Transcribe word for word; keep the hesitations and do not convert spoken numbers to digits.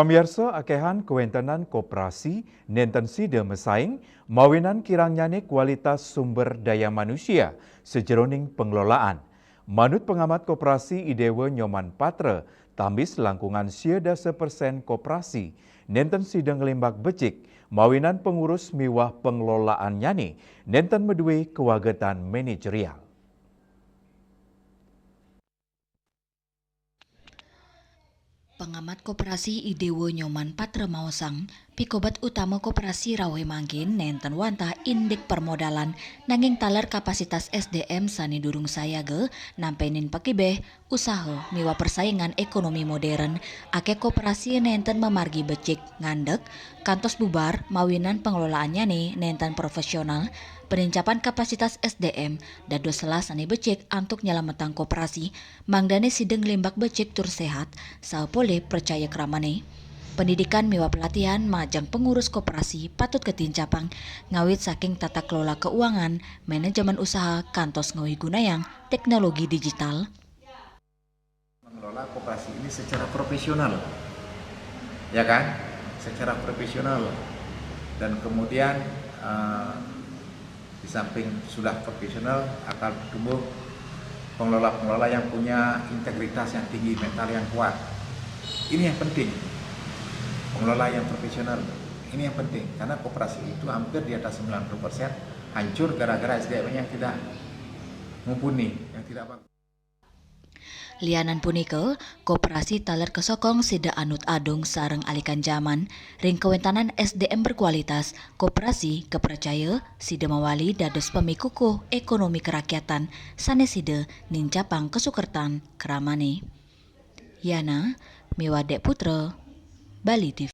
Pamiarsa, akéhan kawéntenan koperasi nénten sida masaing mawinan kirangnyane kualitas sumber daya manusia sajeroning pengelolaan. Manut pengamat koperasi I Dewa Nyoman Patra, tambis langkungan sia dasa persen koperasi nénten sida nglimbak becik mawinan pengurus miwah pengelolaannyane nénten madué kawagetan manajerial. Pengamat koperasi I Dewa Nyoman Patra maosang, pikobet utama koperasi rauhé mangkin nénten wantah indik permodalan, nanging taler kapasitas S D M sané durung sayaga nampenin pakibeh usaha miwah persaingan ekonomi modern. Akéh koperasi nénten mamargi becik ngandeg kantos bubar mawinan pengelolaannyane nénten profesional. Penincapan kapasitas S D M dados salah sané becik antuk nyelametang koperasi, mangdane sida nglimbak becik tur sehat, saha polih pracaya kramane. Pendidikan miwah pelatihan majeng pengurus koperasi patut katincapang, ngawit saking tata kelola keuangan, manajemen usaha, kantos ngawigunayang teknologi digital. Mengelola koperasi ini secara profesional, ya kan? Secara profesional. Dan kemudian, eh, di samping sudah profesional, akan tumbuh pengelola-pengelola yang punya integritas yang tinggi, mental yang kuat. Ini yang penting. Pengelola yang profesional, ini yang penting. Karena koperasi itu hampir di atas sembilan puluh persen hancur gara-gara S D M yang tidak mumpuni, yang tidak bagus. Lianan punika, koperasi taler kasokong sida anut adung sareng alikan jaman. Ring kawéntenan S D M berkualitas, koperasi kapracaya sida mawali dados pamikukuh ekonomi kerakyatan sané sida nincapang kasukertan kramane. Yana miwah Dek Putra, Bali T V.